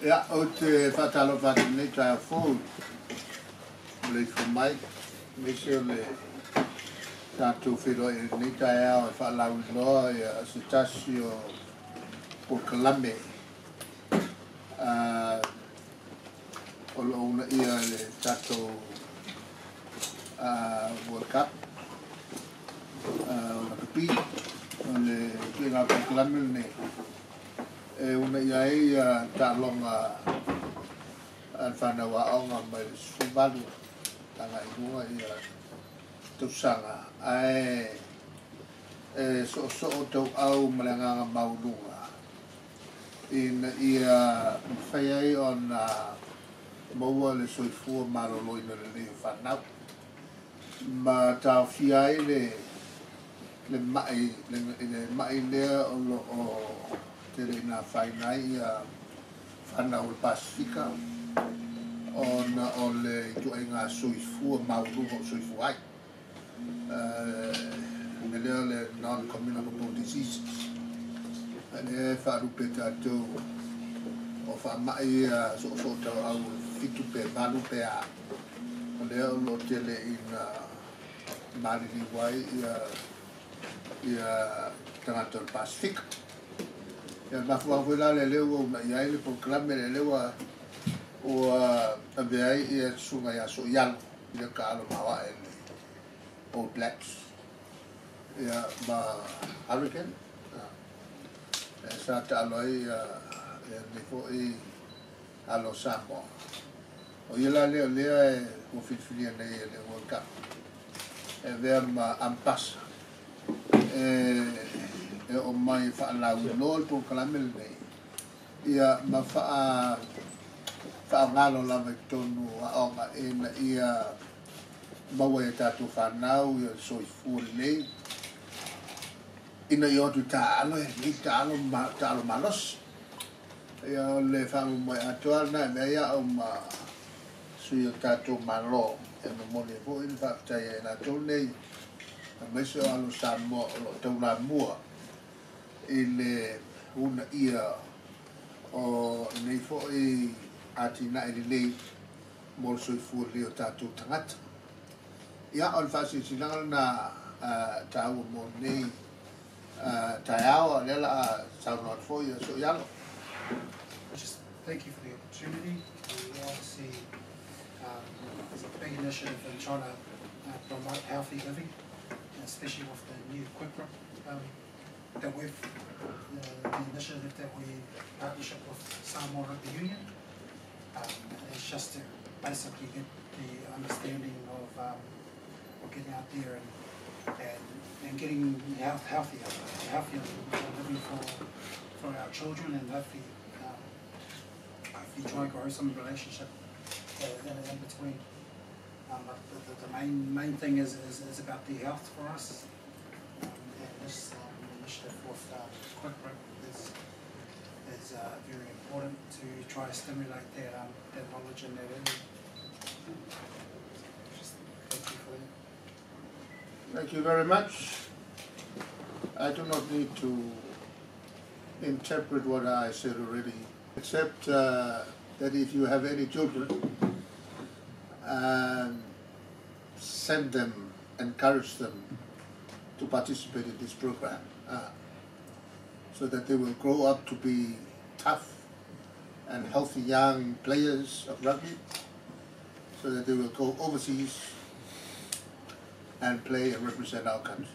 Ia, ou te faatalofa atu i lenei taeao fou i le ifo mai, aemaise o le tatou feiloai i lenei taeao e faalauiloa ia se tasi o polokalame o lo o uunaia e le tatou World Cup o lakapi. O le ituaiga polokalame lenei e uunaia ai taaloga a le fanau aoga mai le 18 agai i luga ia tausaga, ae e soosoo tauau ma le agaga maualuga ina ia mafai ai ona maua le soifua maloloina lelei o fanau ma taofia ai le mai le mai lea o lo o tele ina afaina ai ia fanau o le Pasefika ona o le ituaiga soifua maualuga o soifua ai. Le mea lea o le non-communicable diseases. Lea e faalupe tatou o faamai ia soosoo tauau 7 pe 8 pe a. O lea o lo o tele ina maliliu ai ia tagata o le Pasefika. Ia mafuaaga foi la lea ua uunaia ai le polokalame lea ua avea ai ia susuga ia Soialo i le taalo maoae le All Blacks ia ma Hurricane sa taalo ai ia lenei foi alo Samoa. O ia la lea o lea e ua filifilia nei e le World Cup e avea ma ambassador e oo mai e faalauiloa le polokalame lenei ia ma faaogalo lava i totonu o aoga ina ia maua e tatou fanau ia soifua lelei ina ia o atu i taalo e lelei taalo, taalo malosi. Ia o le faamoemoe atoa lena e avea ai au ma sui o tatou Malo e momoli ai foi le faafetai ia i latou nei aemaise o alo Samoa o lo o taulamua i le uunaia o lenei foi atinae lelei mo le soifua lelei o tatou tagata. Ia, o le faasilasilaga lena taua mo lenei taeao, a o lea o le a saunoa atu foi Soialo. Just thank you for the opportunity. We obviously, there's a big initiative in trying to promote healthy living, especially with the new Quigrip that we've, the initiative that we partnership with Samoa Rugby Union. It's just to basically get the understanding of getting out there and getting healthier living for our children, and hopefully try and grow some relationship in between. But the main thing is about the health for us, and this initiative with Quigrip is very important to try to stimulate that that knowledge in that area. Just thank you for that. Thank you very much. I do not need to interpret what I said already, except that if you have any children, send them, encourage them to participate in this program, so that they will grow up to be tough and healthy young players of rugby, so that they will go overseas and play and represent our country.